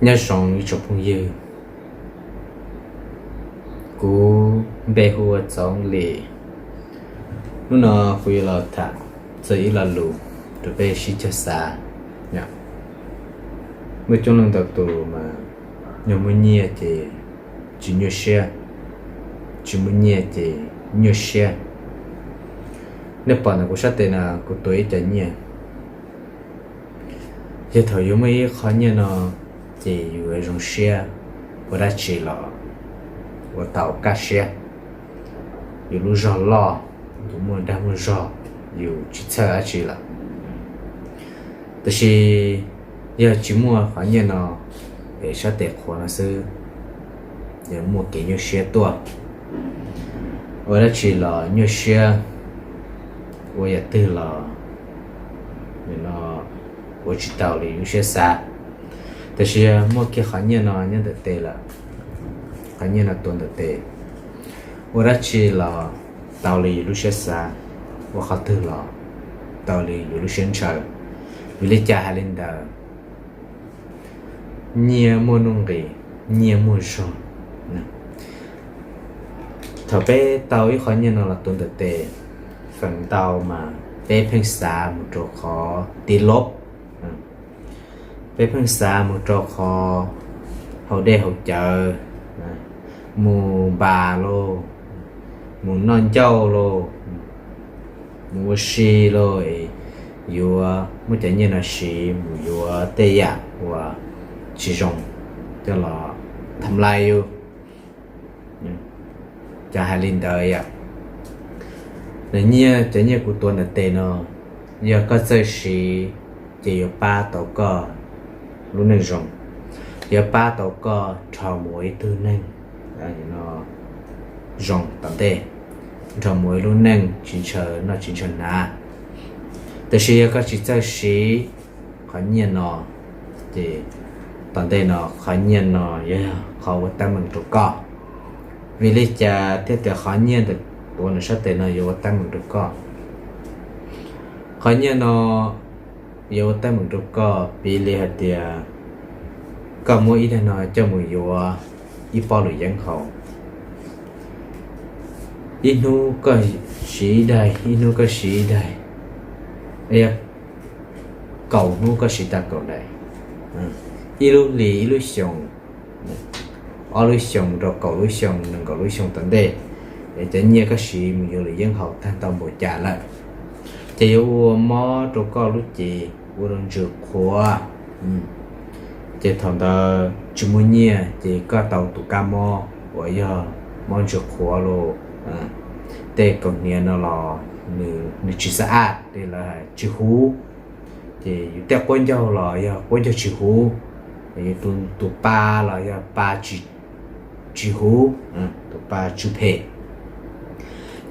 Nyob zoo ib tsoom phooj ywg, kuv npe hu ua Txoov Lis. Hnub no kuv yuav los tham txog ib lo lus rau peb sib cog xav. Muaj coob leej ntau tus mas yog muaj nyiaj ces tsis nyuaj siab, tsis muaj nyiaj ces nyuaj siab. Nej pom ntawm kuv sab tes no kuv tuav ib co nyiaj. Yog thaum yuav muaj ib qho nyiaj no ces yus zoo siab, ua dab tsi los ua tau kaj siab. Yus lub zog loj, yus muaj dag muaj zog, yus tsis txhawj dab tsi lawm. Tab sis yog tsis muaj qhov nyiaj no, es sab tes qhuav no xwb, yog muaj kev nyuaj siab tuaj. Ua dab tsi los nyuaj siab, ua yam twg los ua tsis tau li lub siab xav. Tab sis yog muaj kiag qhov nyiaj no nyob ntawm tes lawm, qhov nyiaj no tuav ntawm tes, ua dab tsi los tau li yus lub siab xav, ua qhov twg los tau li yus lub siab ntshaw. Vim li cas hais li ntawd? Nyiaj muaj nuj nqis, nyiaj muaj zog. Thaum peb tau ib qho nyiaj no los tuav ntawm tes, feem ntau mas peb pheej xav mus rau qhov ti lob, peb pheej xav mus rau qhov haus dej haus cawv, mus npas lauj, mus noj ncauj lauj, mus ua si lauj, yuav muab cov nyiaj no siv mus yuav tej yam uas tsis zoo coj los tham lais yus. Cov hais li ntawd yom. Nyiaj, cov nyiaj kuv tuav ntawm tes no, yog koj txawj siv ces yuav pab tau koj lub neej zoo, yuav pab tau koj rho mus ua ib tug neeg zoo tom ntej, rho mus ua ib lub neej tsis ntshaw noj tsis ntshaw hnav. Tab sis yog koj tsis txawj siv qhov nyiaj no, ces tom ntej no qhov nyiaj no yuav yog qhov ua teeb meem rau koj. Vim li cas thiaj tias qhov nyiaj ntawm tuav ntawm sab tes no yuav ua teeb meem rau koj? Qhov nyiaj no yuav ua teeb meem rau koj piv li hais tias koj muab ib daim no coj mus yuav ib pob luam yeeb haus. Ib hnub koj siv ib daim, ib hnub koj siv ib daim, kaum hnub koj siv tag kaum daim, ib lub hlis ib lub xyoos, ob lub xyoos rau kaum lub xyoos, nees nkaum lub xyoos tom ntej, es cov nyiaj koj siv mus yuav luam yeeb haus tag ntau npaum cas lawm, ces yuav ua mob rau koj lub cev, ua rau ntsws qhuav. Ces thaum ntawd tsis muaj nyiaj ces koj tau tus kab mob uas yog mob ntsws qhuav los tej kaus hniav no los nws tsis xab aj, lawv hais tsis huv. Ces yus tej quab ncaug los yog quab ncaug tsis huv, yus tus pa los yog pa tsis huv, tus pa tsw phem.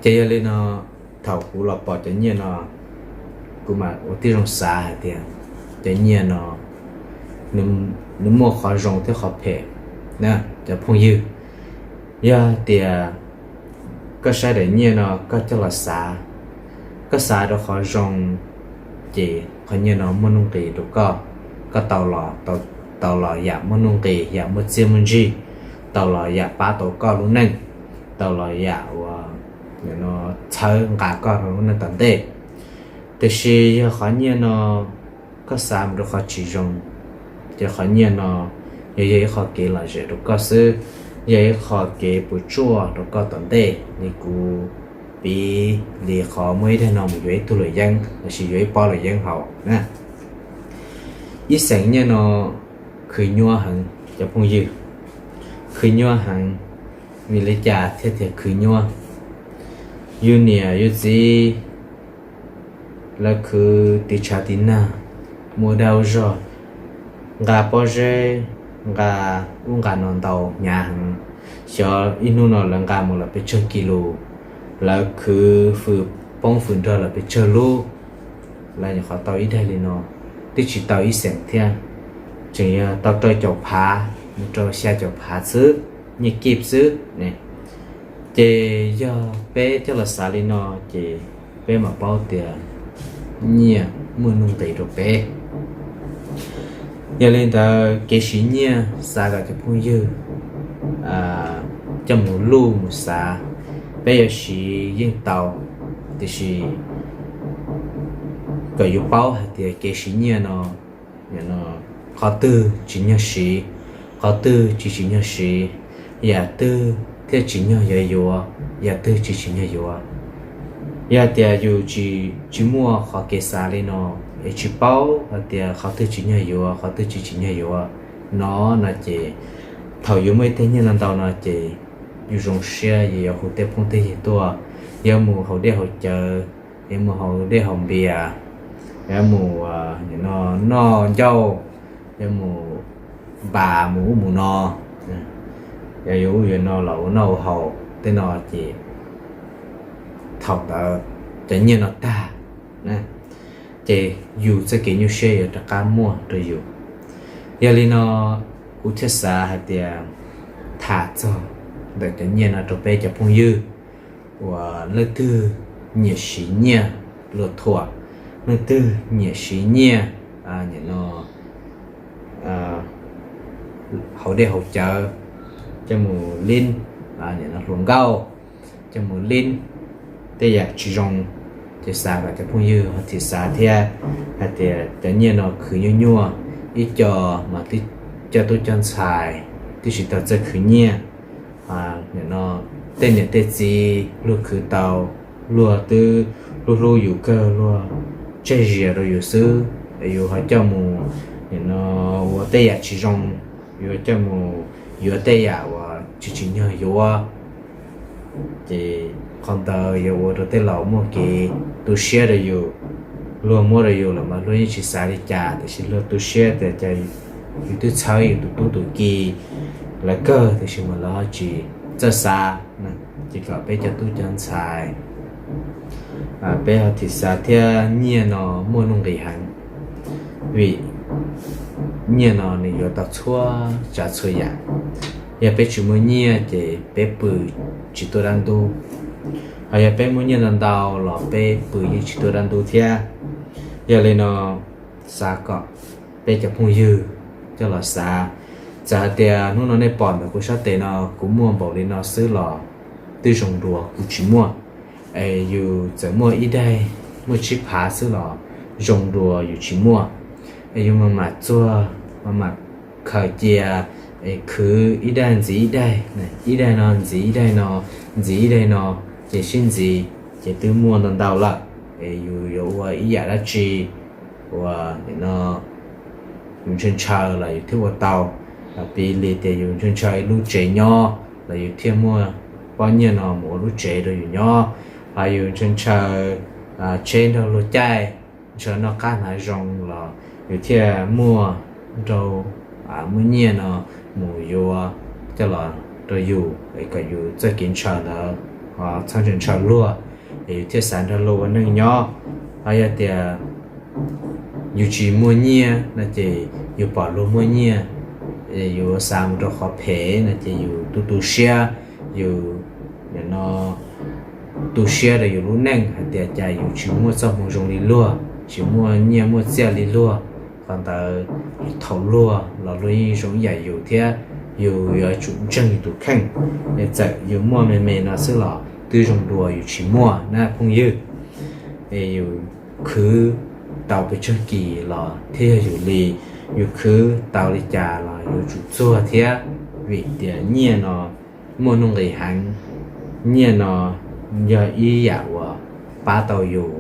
Ces yog li no, thaum kuv los pom cov nyiaj no, kuv mam ua tib zoo xav hais tias cov nyiaj no nws muaj qhov zoo thiab qhov phem. Cov phooj ywg, yog tias koj saib daim nyiaj no koj coj los xav, koj xav rau qhov zoo, ces qhov nyiaj no muaj nuj nqis rau koj. Koj tau los, tau los yam muaj nuj nqis, yam muaj txiaj muaj ntsig, tau los yam pab tau koj lub neej, tau los yam uas txhawb nqa koj rau lub neej tom ntej. Tiam sis yog qhov nyiaj no koj xav mus rau qhov tsis zoo, ces qhov nyiaj no yog yog ib qho kev lom zem rau koj xwb, yog ib qho kev puas tsuaj rau koj tom ntej li kuv piv li qhov muaj ib daim no mus yuav ib tug luam yeeb lossis yuav ib pob luam yeeb haus na. Ib xeem nyiaj no khwv nyuaj heev cov phooj ywg, khwv nyuaj heev. Vim li cas thiaj tias khwv nyuaj? Yus niam yus txiv lawv khwv tiv tshav tiv nag, muaj dag zog, nqa pob zeb, nqa ub nqa no ntau hnyav heev. Xyov ib hnub no lawv nqa mus lawm pes tsawg kis lus, lawv khwv fwm poob fwm nrog lawm pes tsawg lub. Lawv nyuam qhuav tau ib daim li no, twb tsis tau ib xeem thiab, tseem yog tau rau caum phav mus rau xya caum phav xwb, nyiaj kib xwb ne. Ces yog peb coj los xav li no, ces peb mam paub tias nyiaj muaj nuj nqis rau peb. Yog li ntawd kev siv nyiaj xav kom cov phooj ywg coj mus luj mus xav, peb yuav siv yeej tau, tiam sis kom yus paub hais tias kev siv nyiaj no qhov twg tsim nyog siv, qhov twg tsis tsim nyog siv, yam twg thiaj tsim nyog yuav yuav, yam twg tsis tsim nyog yuav. Yog tias yus tsis, tsis muaj qhov kev xav li no, es tsis paub hais tias qhov twg tsim nyog yuav, qhov twg tsis tsim nyog yuav no, no ces thaum yus muaj ib teg nyiaj no ntau no ces yus zoo siab, yus yuav hu tej phooj tej ywg tuaj, yuav mus haus dej haus cawv, yuav mus haus dej haus npias, yuav mus noj ncauj, yuav mus npas mus ub mus no, yog yuav ub yuav no los ua noj ua haus tej no ces thaum ntawd cov nyiaj no tag, ces yus txoj kev nyuaj siab yuav rov qab muaj rau yus. Yog li no kuv thiaj xav hais tias tham txog ntawm cov nyiaj no rau peb cov phooj ywg uas leej twg nyiam siv nyiaj luag thuam, leej twg nyiam siv nyiaj, nyiam no haus dej haus cawv, coj mus lib, nyiam no hluas nkauj, coj mus lib tej yam tsis zoo, ces xav kom cov phooj ywg ho thim xav thiab hais tias cov nyiaj no khwv nyuaj nyuaj, ib co mas twb coj tub coj ntxhais twb tsis tau txawj khwv nyiaj, no tej niam tej txiv luag khwv tau, luag twb hlub hlub yus kawg, luag tseg zias rau yus xwb, yus ho coj mus nim no ua tej yam tsis zoo, yuav coj mus yuav tej yam uas tsis tsim nyog yuav, ces qhov ntawd yuav ua rau tej laus muaj kev tu siab rau yus. Luag muab rau yus lawm mas luag yeej tsis xav li cas, tiam sis luag tu siab tias cas yus twb txhawb yus tus tub tus ki lawv kawg, tiam sis mas lawv ho tsis txawj xav. Ces kom peb cov tub cov ntxhais peb ho thim xav thiab. Nyiaj no muaj nuj nqis heev, vim nyiaj no nws yuav tau txhua tsav txhua yam. Yog peb tsis muaj nyiaj ces peb pw tsis tuaj dab ntub, ho yog peb muaj nyiaj ntau ntau los peb pw yeej tsis tuaj dab ntub thiab. Yog li no xav kom peb cov phooj ywg coj los xav. Txawm hais tias hnub no nej pom ntawm kuv sab tes no kuv muaj npaum li no xwb los twb zoo dua kuv tsis muaj. Es yus txawm muaj ib daig, muaj tsib phav xwb los zoo dua yus tsis muaj. Es yus mam mam txuag, mam mam khaws cia, es khwv ib daig ntxiv ib daig, ib daig no ntxiv ib daig no, ntxiv ib daig no, ces sib ntxiv ces twb muaj ntau ntau lawm. Es yus yuav ua ib yam dab tsi uas no yus ntshaw ntshaw los yus thiaj ua tau. Piv li tias yus ntshaw ntshaw ib lub tsev nyob los yus thiaj muaj pob nyiaj no mus ua lub tsev rau yus nyob, ho yus ntshaw ntshaw tsheb nrog luag caij, ntshaw noj qab hnav zoo los yus thiaj muaj nrau, muaj nyiaj no mus yuav coj los rau yus, kom yus txoj kev ntshaw ntawd ho txhob ntshaw ntshaw luag, es yus thiaj xav nrog luag ua neej nyob. Ho yog tias yus tsis muaj nyiaj no ces yus pom luag muaj nyiaj, yus xav mus rau qhov phem no ces yus tu tu siab, yus no tu siab rau yus lub neej hais tias cas yus tsis muaj txoj hmoo zoo li luag, tsis muaj nyiaj muaj txiaj li luag. Qhov ntawd thaum luag los luag yeej zoo ib yam yus thiab, yus yuav tsum ntseeg yus tus kheej. Es txawm yus muaj me me no xwb los twb zoo dua yus tsis muaj na phooj ywg. Es yus khwv tau pes tsawg kis los thiaj yog yus li, yus khwv tau li cas los yuav tsum txuag thiab, vim tias nyiaj no muaj nuj nqis heev. Nyiaj no yog ib yam uas pab tau yus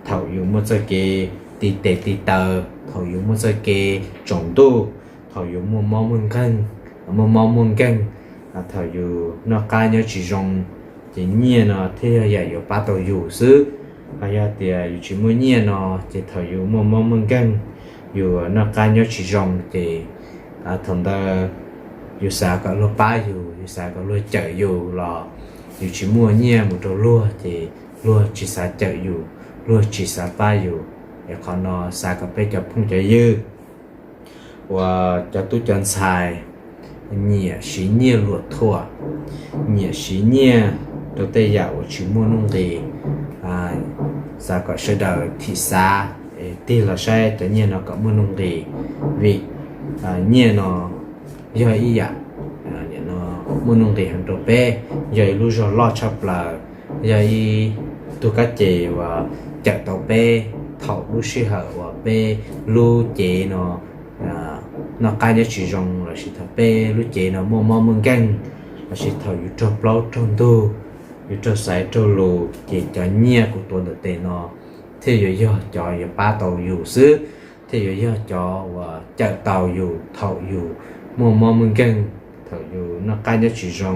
thaum yus muaj txoj kev tiv tes tiv taw, thaum yus muaj txoj kev tsaus ntuj, thaum yus muaj mob muaj nkeeg, muaj mob muaj nkeeg, thaum yus noj qab nyob tsis zoo, ces nyiaj no thiaj yog yam yuav pab tau yus xwb. Ho yog tias yus tsis muaj nyiaj no, ces thaum yus muaj mob muaj nkeeg, yus noj qab nyob tsis zoo, ces thaum ntawd yus xav kom luag pab yus, yus xav kom luag cawm yus los yus tsis muaj nyiaj mus rau luag, ces luag tsis xav cawm yus, luag tsis xav pab yus. Es qhov no xav kom peb cov phooj cov ywg uas cov tub cov ntxhais nyiam siv nyiaj luam thuam, nyiam siv nyiaj rau tej yam uas tsis muaj nuj nqis, xav kom sawv daws thim xav, tig los saib cov nyiaj no kom muaj nuj nqis. Vim nyiaj no yog ib yam muaj nuj nqis heev rau peb, yog ib lub zog loj tshaj plaws, yog ib tug kab ces uas cawm tau peb thaum lub sij hawm uas peb lub cev no noj qab nyob tsis zoo, lossis thaum peb lub cev no muaj mob muaj nkeeg, lossis thaum yus raug plaub raug ntug, yus raug xaiv raug lus, ces cov nyiaj kuv tuav ntawm tes no thiaj yuav yog cov yuav pab tau yus xwb, thiaj yuav yog cov uas cawm tau yus thaum yus muaj mob muaj nkeeg, thaum yus noj qab nyob tsis zoo,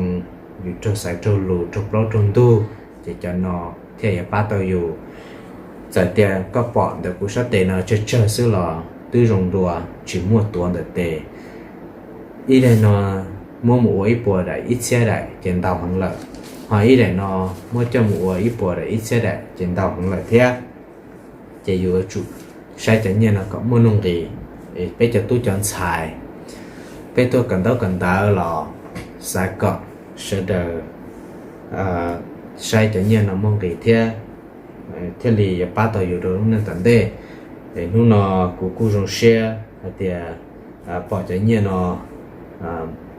yus raug xaiv raug lus raug plaub raug ntug, ces cov no thiaj yuav pab tau yus. Txawm tias koj pom ntawm kuv sab tes no tsawg tsawg xwb los twb zoo dua, tsis muaj tuav ntawm tes. Ib daim no muab mus ua ib puas daim ib txhiab daim ces ntau heev lawm, ho ib daim no muab coj mus ua ib puas daim ib txhiab daim ces ntau heev lawm thiab. Ces yus yuav tsum saib cov nyiaj no kom muaj nuj nqis. Peb cov tub cov ntxhais, peb tuaj kawm ntaub kawm ntawv los xav kom sawv daws saib cov nyiaj no muaj nqis thiab, thiaj li yuav pab tau yus rau lub neej tom ntej. Es hnub no kuv kuj zoo siab hais tias pom cov nyiaj no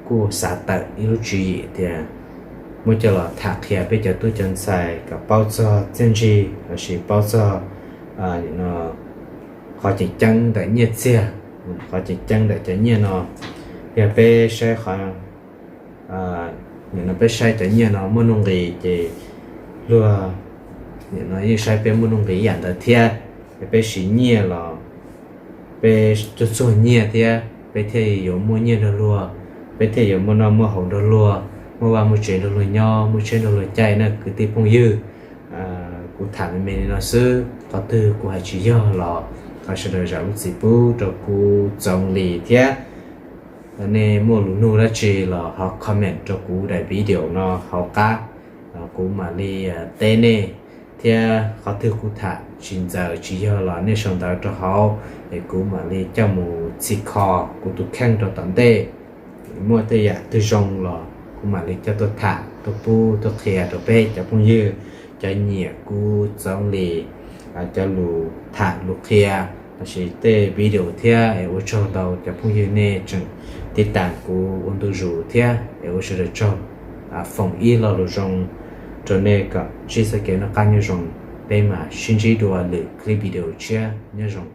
kuj xav tawm ib lub tswv yim tias muab coj los tham qhia peb cov tub cov ntxhais kom paub txog txiaj ntsig lossis paub txog qhov tseem ceeb ntawm nyiaj txiag, qhov tseem ceeb ntawm cov nyiaj no. Yog peb saib qhov, nim no peb saib cov nyiaj no muaj nuj nqis ces luag nim no yeej saib peb muaj nuj nqis ib yam ntawd thiab. Yog peb siv nyiaj los peb tsuag tsuag nyiaj thiab peb thiaj yuav muaj nyiaj nrog luag, peb thiaj yuav muaj noj muaj haus nrog luag, muaj vaj muaj tsev nrog luag nyob, muaj tsheb nrog luag caij na kwv tij phooj ywg. Kuv tham me me li no xwb, qhov twg kuv hais tsis yog los thov sawv daws zam lub txim pub rau kuv txoov li thiab. Nej muaj lus nug dab tsi los ho comment rau kuv daim video no hauv qab, kuv mam li teb nej, thiab qhov twg kuv tham tsis ntxaws tsis yog los nej sau ntawv rau hauv, es kuv mam li coj mus txhim kho kuv tus kheej rau tom ntej. Muaj tej yam twg zoo los kuv mam li coj tuaj tham tuaj pub tuaj qhia rau peb cov phooj ywg, cov nyiam kuv txoov li cov lus tham lus qhia lossis tej video thiab. Es ua tsaug ntau cov phooj ywg nej tseem tiv tas kuv ua ntu zus thiab, es ua sawv daws tsaug. Foom ib lo lus zoo rau nej kom ntsib txoj kev noj qab nyob zoo. Peb mam sib ntsib dua lwm clip video tshiab, nyob zoo.